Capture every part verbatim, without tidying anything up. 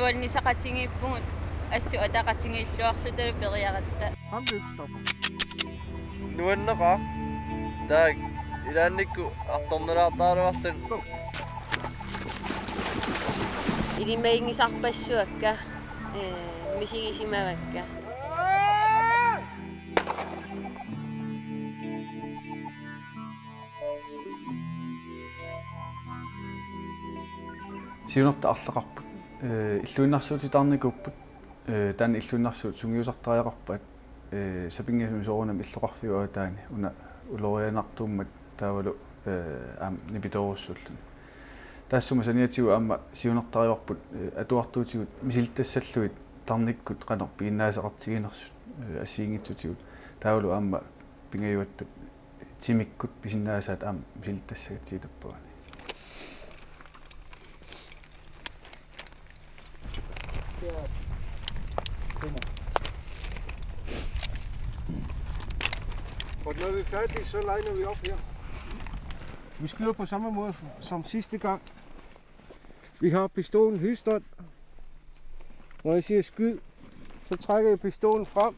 Nuannisaqatigiippugut assut ataqatigiilluarluta periaratta. Nuanneqaaq. Taak, ilaannikkut artornalaartaraluarluni. Ilimaginngisarpassuakka, ee, misigisimavakka. Siunertaq arlaqarput. Ee, illuinnarsiutitaarnikuupput. Ee, taanna illuinnarsiut sungiusartariaqarpaat. Ee, sapinngisami soorunami illoqarfiup avataani una ulorianartuummat taavalu, ee, aamma nipitoorujussuulluni. Taassuma saniatigut aamma siunertarivarput, ee, atuartuutigut misilittassallugit tarnikkut qanoq piginnaasaqartiginersut, ee, assigiinngitsutigut. Taavalu aamma pingajuattut timikkut pisinnaasaat aamma misilittassagatsigu tappavani. Og når vi er færdige, så liner vi op her. Vi skyder på samme måde som sidste gang. Vi har pistolen højstånd. Når jeg siger skyd, så trækker jeg pistolen frem.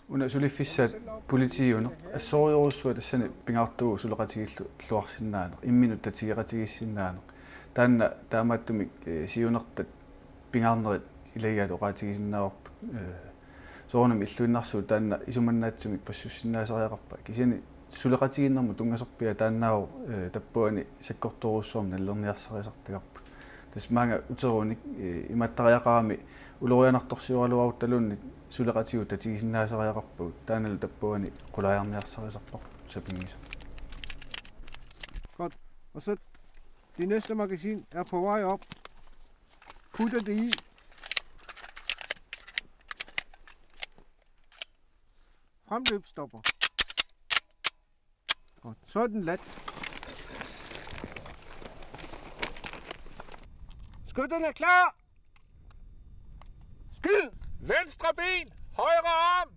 Una suliffissaat politiiuneq assorujussuaq tassani pingaartuuvoq suleqatigiilluarsinnaaneq, imminut tatigeqatigiissinnaaneq. Taanna taamaattumik, ee, siunertat pingaarnerit ilagigaat oqaatigisinnaavarput. Ee, soorunami illuinnarsiut taanna isumannaatsumik passussinnaasariaqarpaat. Kisianni suleqatigiinnermut tunngasorpiaa taannaavoq, ee, tappavani sakkortoorujussuarmik nalilerniarsarisartagarput. Tassa maanga uterunik, ee, imaattariaqarami ulorianartorsioraluaruttaluunniit suleqatigut tatigisinnaasariaqarpagut. Taannalu tappavani qulaajarniarsarisarparput sapinngisami. Godt. Og så det næste magasin er på vej op. Putter det i. Fremløbsstopper. Godt. Så er den ladt. Skytten er klar! Skyd! Venstre ben, højre arm.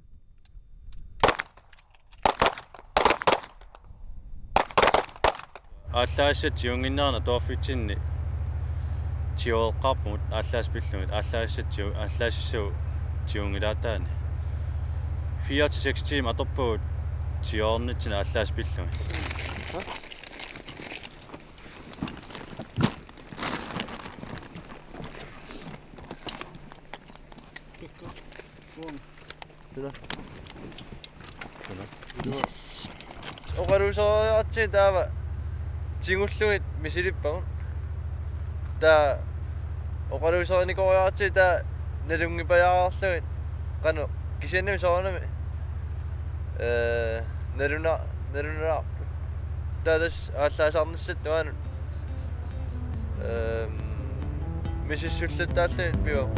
Aallaasissat tigunnginnerani atuarfitsinni tigueqqaarpugut aallaasissat pillugit, aallaasissat tigu-, aallaasissat tigunngilaataani. Fire til seks timer atorpagut tigunnginnerani aallaasissat pillugit. Oqaluuseriaratsigit taava tigullugit misilippagut. Taava oqaluuserinikoriaratsigit taava nalunngippajaarlugit qanoq kisianni soorunami, ee, naluna-, nalunalaarput. Taava tassa aallaasarnissat nuanut, ee, misissullattaarlugit pivoq.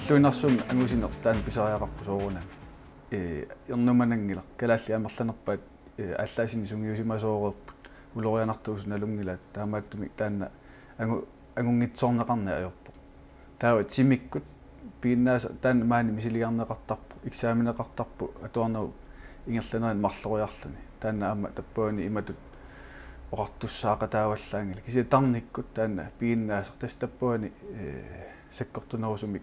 Illuinnarsuup angusineq taanna pisariaqarpoq soorunami. Ee, ernumananngilaq. Kalaallit amerlanerpaat, ee, aallaasinik sungiusimasooreerput. Ulorianartuusut nalunngilaat. Taamaattumik taanna angu-, angunngitsoorneqarneq ajorpoq. Taava timikkut piginnaasat taanna maani misiligarneqartarpoq, eksameneqartarpoq atuarnerup ingerlanerani marloriarluni. Taanna aamma tappavani imatut oqartussaaqataavallaanngilaq. Kisianni tarnikkut taanna piginnaasat tassa tappavani, ee, sakkortunerusumik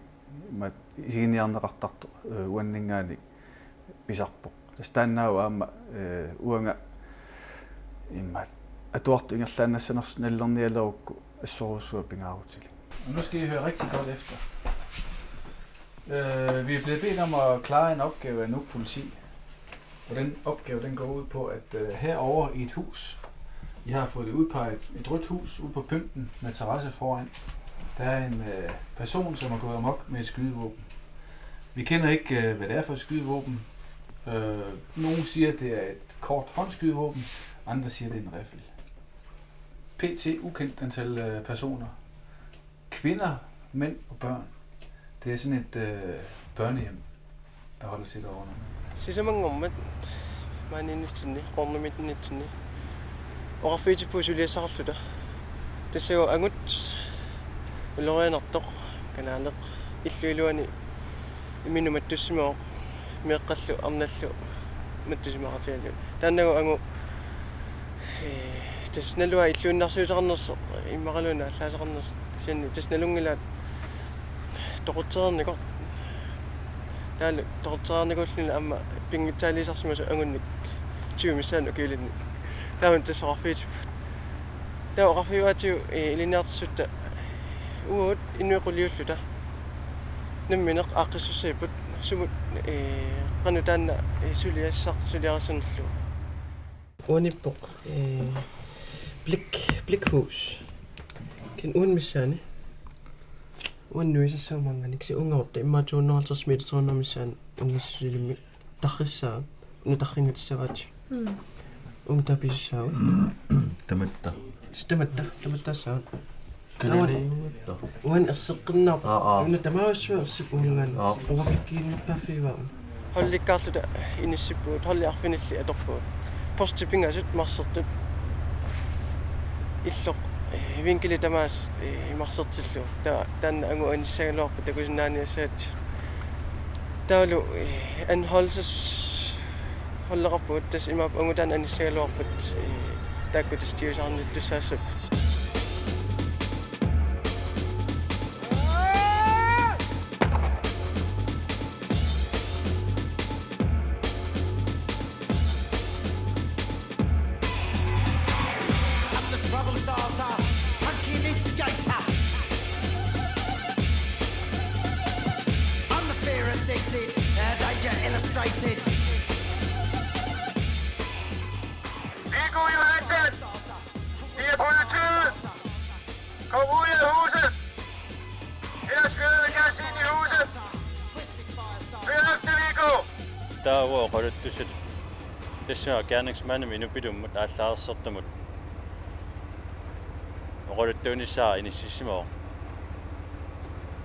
imaat isiginiarneqartartoq, ee, uanninngaanniit pisarpoq. Tassa taannaavoq aamma, ee, uanga imaat atuartut ingerlaannassanersut nalilernialerukku assorujussuaq pingaarutilik. Og nu skal I høre rigtig godt efter. Øh, vi er blevet bedt om at klare en opgave af Nuuk Politi. Og den opgave, den går ud på, at, øh, herovre i et hus, I har fået det udpeget, et rødt hus ude på pynten med terrasse foran. Der er en, øh, person, som er gået amok med et skydevåben. Vi kender ikke, øh, hvad det er for et skydevåben. Øh, nogen siger, det er et kort håndskydevåben, andre siger, det er en riffel. P T ukendt antal, øh, personer. Kvinder, mænd og børn. Det er sådan et, øh, børnehjem, der holder til derovre. Sisamanngormat maaniinnitsinni, Qoornamiinnitsinni. Oqarfigiupput suliassaqarluta. Tassa angut ulorianartoq, kanaaleq, illup iluani imminut mattussimavoq, meeqqallu arnallu mattusimaqatigalugit. Taannagu angut, ee, tassa naluara illuinnarsiuteqarnersoq, immaqaluunniit aallaaseqarnersoq, kisianni tassa nalunngilaat toqutsereernikoq. Taavalu toqutsereernikuulluni aamma pinngitsaaliisarsimasoq angunnik tyve missaannik ukiulinnik. Taava tassa oqarfigiupput. Taava oqarfigaatigut, ee, ilinniartitsisutta uagut inuit quliulluta nammineq aaqqissuussipput sumut, ee, qanoq taanna, ee, suliassaq suliarissanerlugu. Uaniippoq, ee, Blik, Blikhus. Kisianni uani missaani. Uani nuisassaq maanngaanniit. Kisianni uunga orta immaqa to hundrede og halvtreds meter, to hundrede missaani ungassilimmik tarrissaaq. Una tarrinngitsissavaat. Mm. Uunga taava pisussaagut. Tamatta. Tamatta, tamattaassaaq. Kalaliugatta. Uani erseqqinnaarpoq. Aa, aa. Una tamaassuaq ersippugut uunga. Aa. Uanga pikkiinnarpaaffigaara. Holdikkaarluta inissippugut, holdit arfinillit atorpugut. Posti pingasut marsertut. Illoq, ee, vinkili tamaasa, ee, marsertillugu. Ta-, taanna angut anissagaluarpat takusinnaaniassagatsigu. Taavalu, ee, anholdes holdeqarpugut, tassa imaappoq angut taanna anissagaluarpat, ee, taakku tassa tigusarnittussaassapput. I'm the trouble starter, punky instigator. I'm the fear addicted, uh, danger illustrated. Viggo Johansen! Det er politiet! Kom ud af huset! Ellers skyder vi gas ind i huset! Hør efter, Viggo! Taava oqaluttussat tassa gerningsmandimut inupilummut aallaarsertumut oqaluttuunissaa inississimavoq.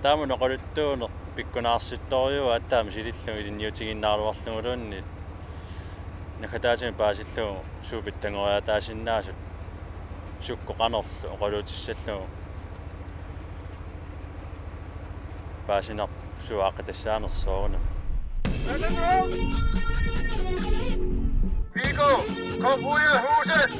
Taamani oqaluttuuneq pikkunaarsittorujuuvoq aatsaat misilillugu ilinniutigiinnaruarluguluunniit. Naggataatigut paasillugu suut pitsanngoriataasinnaasut sukkut qanorlu oqaluutissallugu paasinarpoq suut aaqqitassaanersut soorunami. Viggo, kom ud af huset!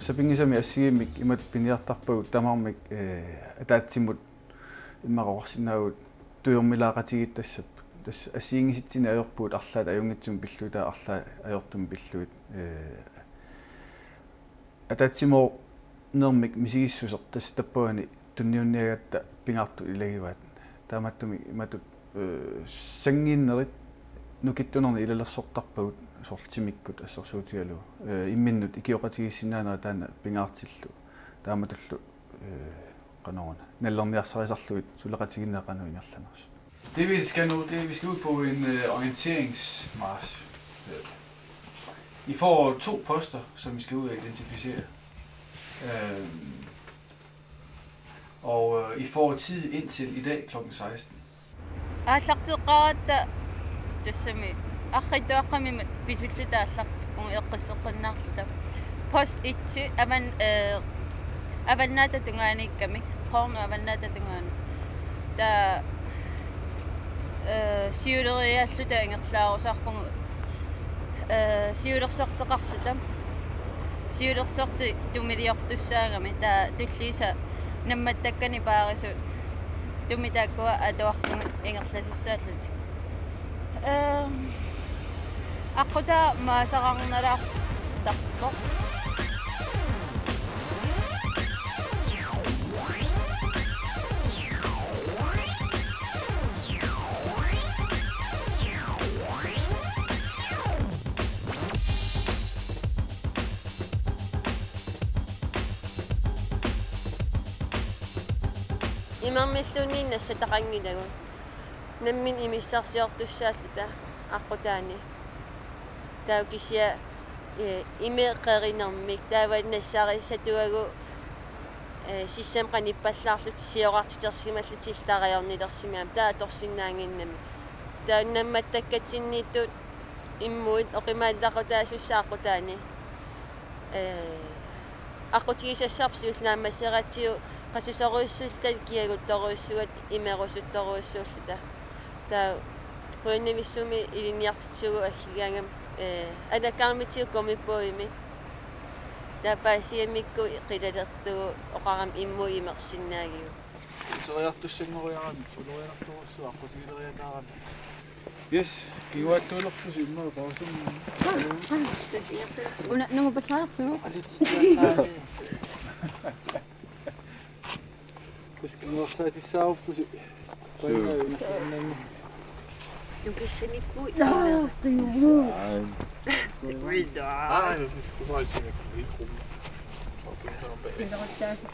Sapinngisamik assigiimmik imatut piniartarpagut tamarmik, ee, ataatsimut immaqa oqarsinnaavugut tujormilaaqatigiittassapput. Tassa assigiinngisitsinnik ajorpugut arlaat ajunngitsumik pillugit, taava arlaat ajortumik pillugit, ee, ataatsimoornermik misigissuseq tassa tappavani tunniunniagatta pingaartut ilagivaat. Taamaattumik imatut, ee, sanngiinnerit nukittunernik ilalersortarpagut soorlu timikkut assersuutigalugu. Ee, imminnut ikioqatigiissinnaanerat taanna pingaartillugu. Taamatullu, ee, qanoruna, nallerniarsarisarlugit suleqatigiinneq qanoq ingerlanersoq. Det vi skal nu, det er, at vi skal ud på en, øh, orienteringsmarch. Øh, I får to poster, som I skal ud og identificere. Øhm, og, øh, I får tid indtil i dag klokken seksten. Aallarteqqaaratta tassami arriitsuaqqamik pisulluta aallartippugut eqqisseqqinnaarluta. Post et avan-, eh, avannaata tungaaniikkami, Qoornap avannaata tungaani. Taava, eh, siuleriaalluta ingerlaarusaarpugut, eh, siulersorteqarluta. Siulersortit tumiliortussaagami, taava tulliisa nammattakkanik paarisut tumit taakkua atuarlugit ingerlasussaallutik. Ehm, aqqutaa maasaqarnalaartarpoq. Imermilluunniit nassataqanngilagut. Nammineq imissarsiortussaalluta aqqutaani. Taava kisianni, eh, imeqerinermik taava nassarissatuagut, eh, sissamik qanippallaarlutik siorartitersimallutik tarajornilersimagami taava atorsinnaannginnami. Taava nammattakkatinniittut immuit oqimaallaqutaasussat aqqutaani. Eh, aqqutigisassarput siulliit naammassereeratsigu qasusorujussuulluta kiaguttorujussuugatta imerusuttorujussuulluta. Taava qujanarujussuarmik ilinniartitsivugut aggigaagamik, eh, alakkarmitigut gummibådimi. Taava paasigamikku qilalertugut oqarama immuit imersinnaagigut. Uteriartussanngoriarami ulorianartorujussuaq aqqutigilereerami. Yes, iuattuulerpusi immaqa pausum. Una nungupallaarpugut. Taskimuarsaatissaaruppusi. Painaa. Nukissanippugut. Ai. Ai, nukissanippugut. Iluatsiarsi.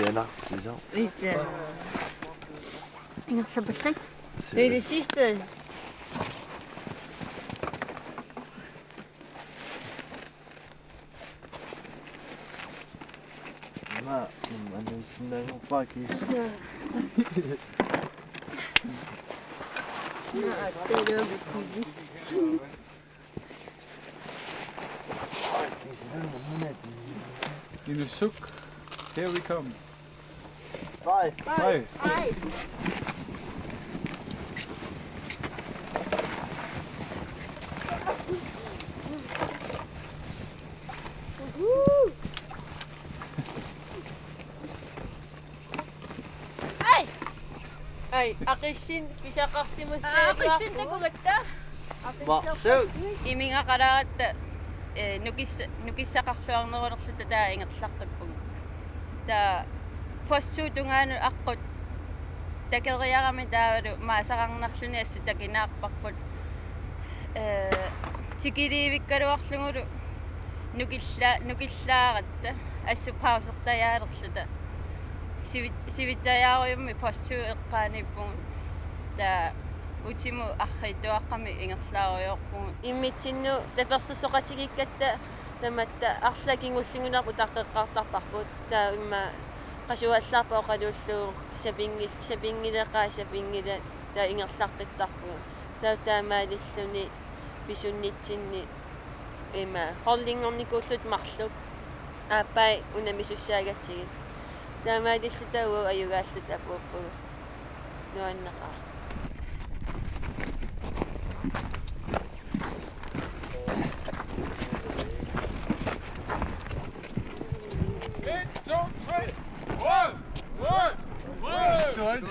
Ianarsiso. Itse. Ingerlapallat. Suu. Det er det sidste. Ima, ima, annuissinnaanngorpara kiisa. Naa, atteru kivis. Inussuk, here we come. Bye. Bye. Bye. Ai. Ai, aqissin pisaqarsimassagigaarpugut. Aa, aqissin takugatta. Marsuu. Imigaqalaaratta, eh, nukissa-, nukissaqarluarnerulerluta taava ingerlaqqippugut. Taava post to tungaanut aqqut takeriarami taavalu maasaqarnerluni assut takinaarparput. Eh, tikiliivikkaluarlugulu nukilla-, nukillaaratta assut pausertajaalerluta. Sivit-, sivittajaarujummi post to eqqaaniippugut. Taava utimut arriitsuaqqamik ingerlaarujoorpugut. Immitsinnut tapersersoqatigiikkatta tamatta arlaat kingulliugunarpoq utaqqeqqaartarparput. Taava immaqa qasuallaarpoq oqaluullugu sapinngi-, sapinngileqaat sapinngilaat taava ingerlaqqittarpugut. Taava taamaalilluni pisunnitsinni ima holdinngornikuulluta marluk aappai unammisussaagatsigu. Taamaalilluta uagut ajugaalluta apuuppugut. Nuanneqaaq. One, one, one.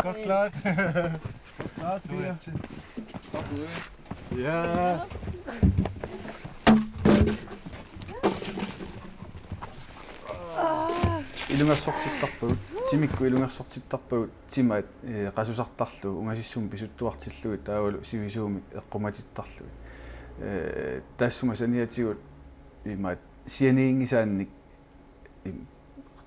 Godt klaret. Ja. Ilungersortittarpagut, timikkut ilungersortittarpagut, timaat, eh, qasusartarlugu, ungasissummik pisuttuartillugit, taavalu sivisuumik eqqumatittarlugit. Eh, taassuma saniatigut imaat sianiginngisaannik im-,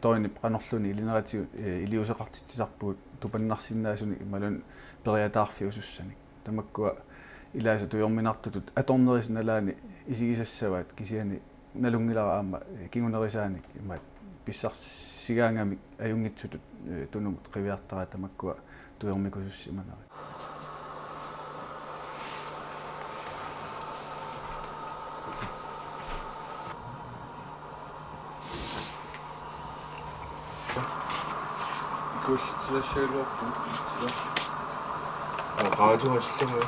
døgnip qanorluunniit ilineratigut, eh, iliuuseqartitsisarpugut tupannarsinnaasunik imaluunniit periataarfiusussanik. Tamakkua ilaasa tujorminartutut atornerisa nalaani isigisassavaat kisianni nalunngilara aamma, eh, kingunerisaanik imaat pissarsigaangamik ajunngitsutut, eh, tunumut qiviartaraat tamakkua tujormikusussimaneri. Kuullitsilassagaluarput. Sila. Oqaatumasillugu.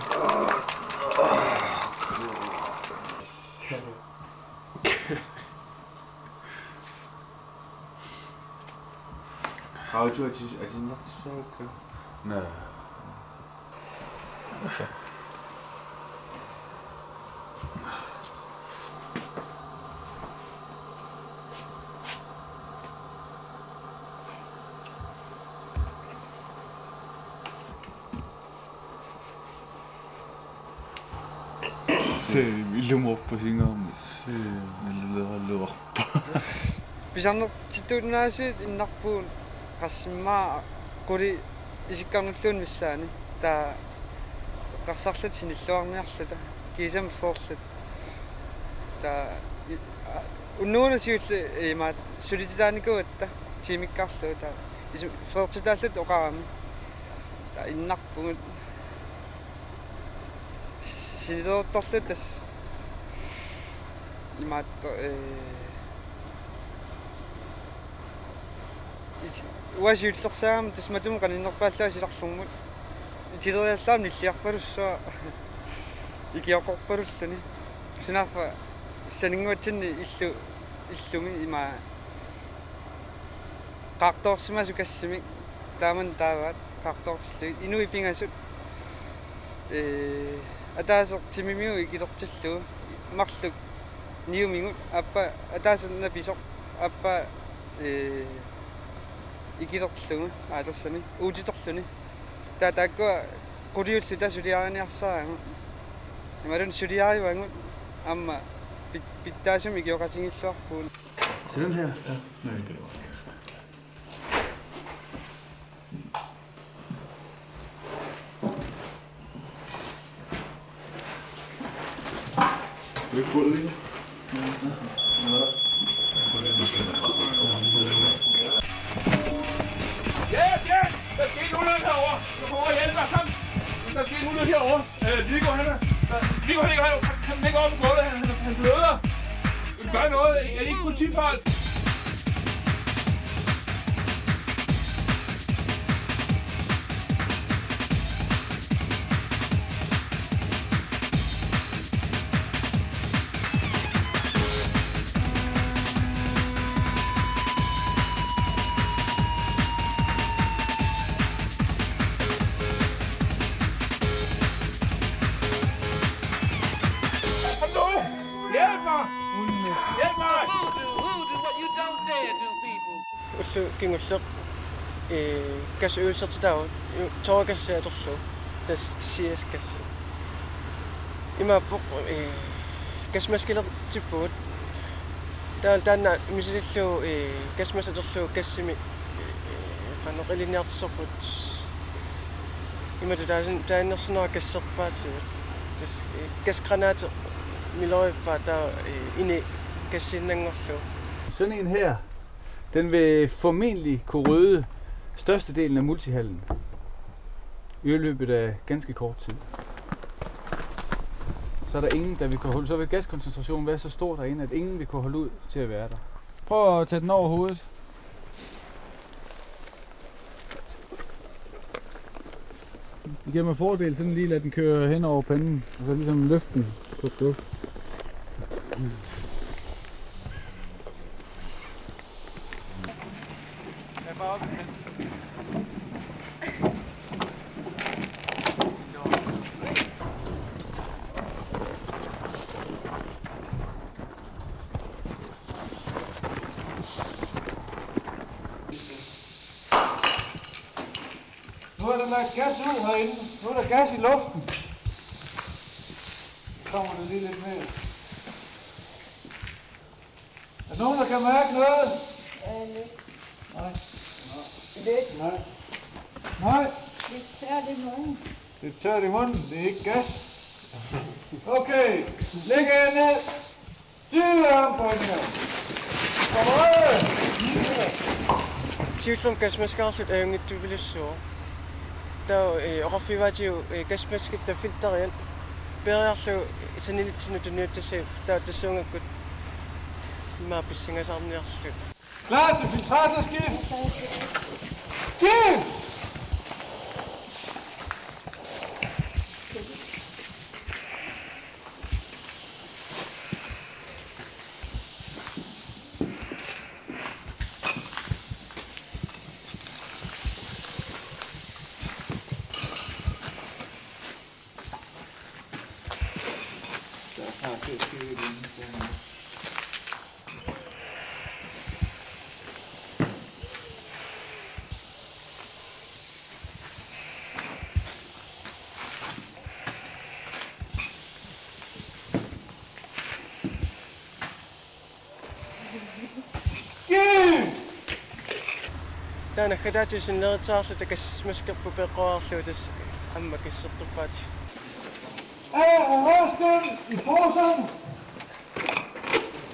Qaavatigut atis-, atiinnartussaavakka? Naa. Ilumorpasingaarmat. Naluleraluarpa. Pisarnertittuunnaasiit innarpugut qassimmaa quli isikkarnulluunniit missaani. Taava eqqarsarluta sinilluarniarluta. Kiisami fyrreerluta. Taava i-, a-, unnuuna siulleq imaattoq sulititaanikuugatta tiimikkaarlugu taava isu-, fyrreertitaalluta oqarami. Taava innarpugut. Sinileruttorluta tassa. Imaattoq, ee, it-, uanga siullersaagama tassa matuma qaninnerpaallaat silarlermut. Itileriallaamik nilliarpalussuaq ikioqorpalulluni. Sunaaffa saninnguatsinni illu-, illumi ima qaartoorsimasut kassimik taamani taavaat qaartoortillugit inuit pingasut, ee, ataaseq timimigut ikilertillugu marluk niumigut aappaa ataaseq napisoq aappaa, ee, ikilerlugu aa tassami uutiterluni. Taava taakkua quliulluta suliariniarsaragut. Imaluunniit suliarivagut aamma pit-, pitsaasumik ikioqatigiilluarpugut. Til den her? Ja. Nej, det var ikke. Vil du ikke putte det i? Ja, ja! Der skete en ulykke herovre. Du kommer og hjælper ham. Der skete en ulykke herovre. Øh, Viggo, han er... Viggo, han ligger oppe på gulvet. Han, han, han bløder. Gør noget. Er det ikke politifolk? Hallo! Hjælp mig! Hjælp mig! Voodoo, voodoo, what you don't dare do, people. Ullut kingulleq, ee, gasøvelsertitaavugut, toragassi atorlugu, tassa C S-gassi. Imaappoq, ee, gasmaskilertippugut. Taa-, taanna misilillugu, ee, gasmask atorlugu gassimi, ee, qanoq ilinniartissorput. Imatut taasin-, taannersunera gasserpaatigut. Tassa, ee, gasgranati miloriuppaat taava, ee, ini gassiinnanngorlugu. Sådan en her, den vil formentlig kunne rydde størstedelen af multihallen i løbet af ganske kort tid. Så er der ingen, der vil kunne holde, så vil gaskoncentrationen være så stor derinde, at ingen vil kunne holde ud til at være der. Prøv at tage den over hovedet. Det giver mig fordel sådan lige at lade den køre hen over panden, og så ligesom løfte den på luft. Nu er der lagt gas ud herinde. Nu er der gas i luften. Så kommer der lige lidt mere. Er der nogen, der kan mærke noget? Øh, lidt. Nej. Lidt. Nej. Nej. Lidt tørt i munden. Det er tørt i munden. Det er ikke gas. Okay. Læg jer ned. Tyve armpointer. Kom on. Siullermik gasmaskeriarluta ajunngitsupilussuuvoq. Taava, ee, oqarfigivaatigut, ee, gasmaskitta filteriat peeriarlugu sanilitsinnut tunniuttassavut, taava tassuunakkut immaqa pissangasaarniarluta. Klar til filtratorskift. Skift! Taanna naggataatigut sinneritsaarluta kas-, maskerput peqquaarlugu tassa aamma kasseqqippaat. Af og resten i poserne.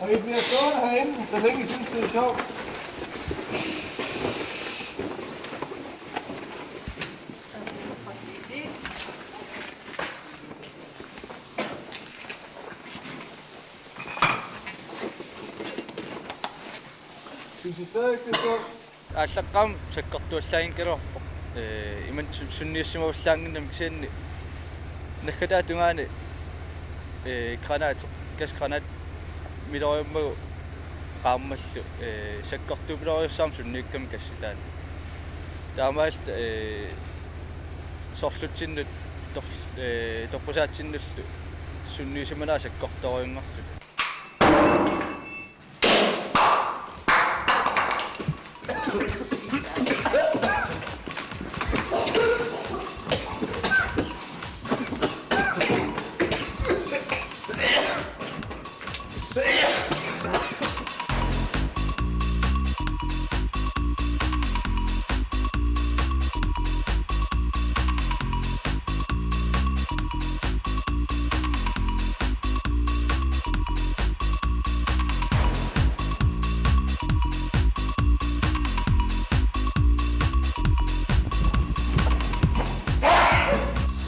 Og I bliver stående herinde, så længe I synes, det er sjovt. Synes I stadig, det er sjovt? Aallaqqaammut sakkortuallaanngikkaluarpoq. Ee, imannak su-, sunniussimagullaannginnami kisianni naggataata tungaani, ee, granateq, gasgranat miloriummagu qaammallu, ee, sakkortuumiloriussaammat sunniukkami gassitaani. Taamaalilluta, ee, sorlutsinnut tor-, ee, torrusaatsinnullu sunniusimanera sakkortoorujunngorluta.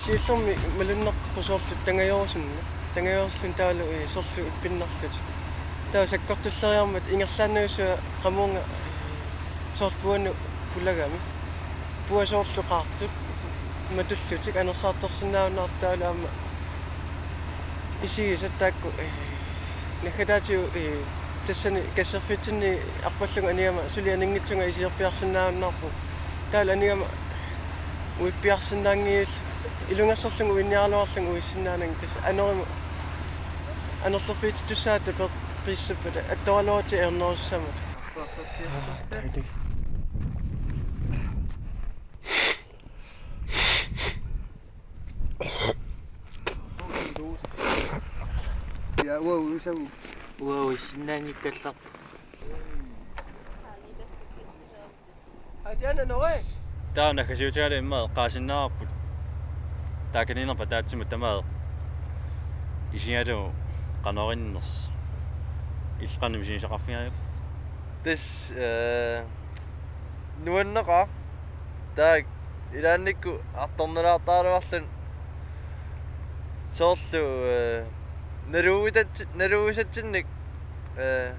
Siullermik malunnarpoq soorlu tangajorusunneq. Tangajorusulluni taavalu, ee, sorlu ippinnarlutik. Taava sakkortulleriarmat ingerlaannavissua qamuunga, ee, soorlu puanut pulagami. Puat soorlu qaartut matullutik anersaartorsinnaajunnaartut taavalu aamma isigisat taakku, ee, naggataatigut, ee, tassani kasserfitsinni arpallunga anigama suli aningitsunga isiorpiarsinnaajunnaarpugut. Taavalu anigama uippiarsinnaanngillutik ilungersorlunga uiniaraluarlunga uissinnaanagit tassa anorima anorlerfiitittussaagatta pe-, piissappata attoraluarutsigu ajornerussaammata. Ja, wow, usagu. Wow, sinnaanngikkallarpoq. Aa, taanna Norge. Taava naggasiutigalugu immaqa eqqaasinnaavarput. Taakaniinerpa ataatsimut tamaat isigalugu qanoq innersoq. Illit qanoq misigisaqarfigalugu? Tassa, ee, nuanneqaaq. Taava ilaannikkut artornalaartaraluarluni soorlu, ee, naluuitat-, naluuisatsinnik, ee,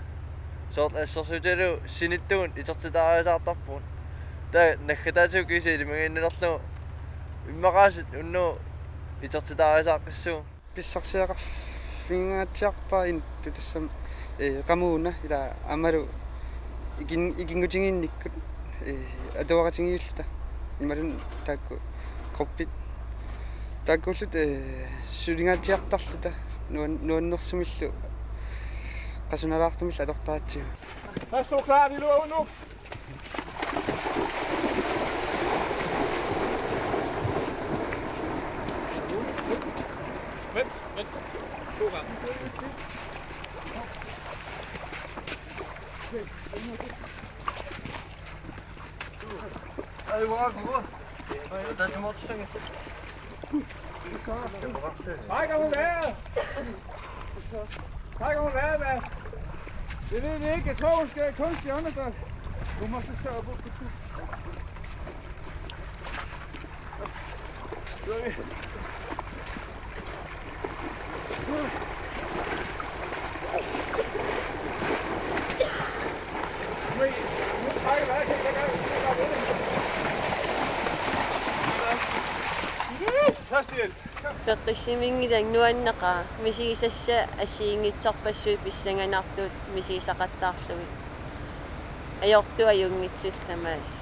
soorlu assersuutigalugu sinittugut itertitariasaartarpugut. Taava naggataatigut kisiisa ilimagiinnalerlugu immaqaasiit unnugu itertitariasaaqqissuugut. Pissarsiaqarfigingaatsiarpara inuttut tassami, ee, qamuuna ila aammalu ikin-, ikinngutigiinnikkut, ee, atuaqatigiilluta. Imaluunniit taakku gruppit. Taakkuulluta, ee, suligaatsiartarluta nuan-, nuannersumillu qasunalaartumillu atortaratsigu. Pas så klar, vi løber ud nu. Vent, vent. To gange. Ej, hvor er den god. Ej, der er så meget ting. Træk om vejret. Træk om vejret, Mads. Det ved vi ikke. Jeg tror, hun skal have kunstig åndedræt. Du må så sørge på, at du... Peqqissiminngilanga, nuanneqaaq, misigisassat assigiinngitsorpassuit pissanganartut misigisaqattaarlugit. Ajortut ajunngitsullu tamaasa.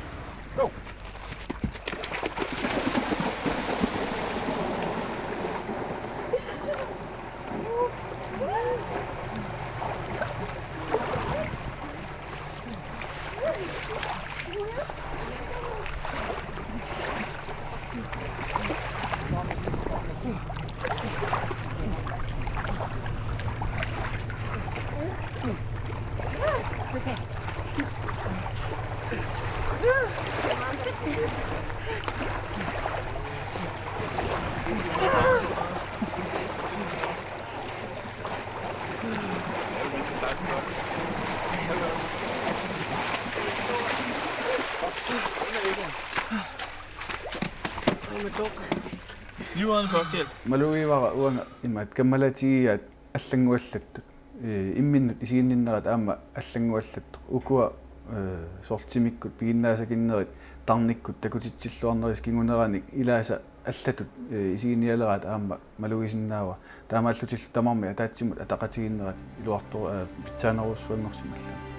Jorden førstehjælp. Malugivaat uanga imaat kammalatigigaat allannguallattut. Ee, imminnut isiginninnerat aamma allannguallattoq. Ukua, ee, soorlu timikkut piginnaasakinnerit tarnikkut takutitsilluarnerisa kinguneranik ilaasa allatut, ee, isiginialeraat aamma malugisinnaavara. Taamaallutillu tamarmik ataatsimut ataqatigiinnerat iluartor-, ee, pitsaanerujussuanngorsimalluni.